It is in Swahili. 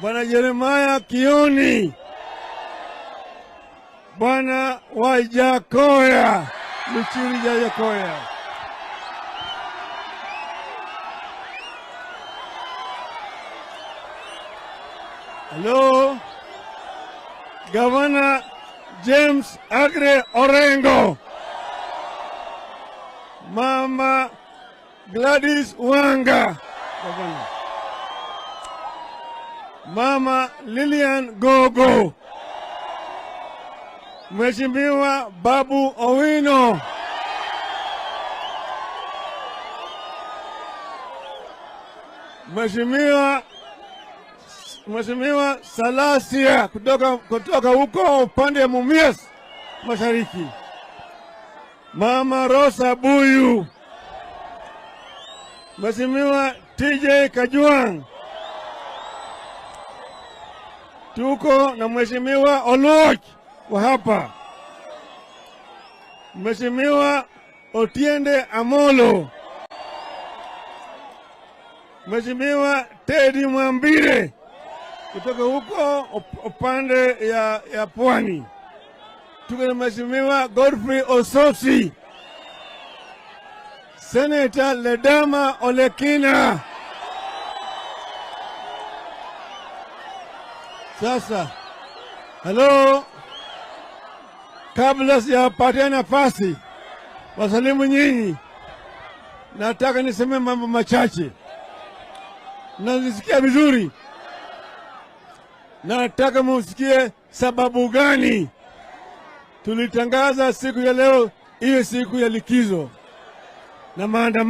Bwana Jeremiah Kioni, Bwana Wajackoyah, Luchiri Wajackoyah. Hello, Governor James Aggrey Orengo, Mama Gladys Wanga, Governor, Mama Lilian Gogo, Mheshimiwa Babu Owino, Mheshimiwa Salasya kutoka huko upande wa Mumias Mashariki, Mama Rosa Buyu, Mheshimiwa TJ Kajwang, tuko na Mheshimiwa Oluoch wa hapa, Mheshimiwa Otiende Amolo, Mheshimiwa Teddy Mwambire kutoka huko upande ya Pwani. Tuko na Mheshimiwa Godfrey Osotsi, Senator Ledama Olekina. Sasa, hello, kabla sijapatia nafasi wasalimu nyinyi, nataka niseme mambo machache. Nasikia vizuri? Nataka musikie sababu gani tulitangaza siku ya leo iwe siku ya likizo na maandamano.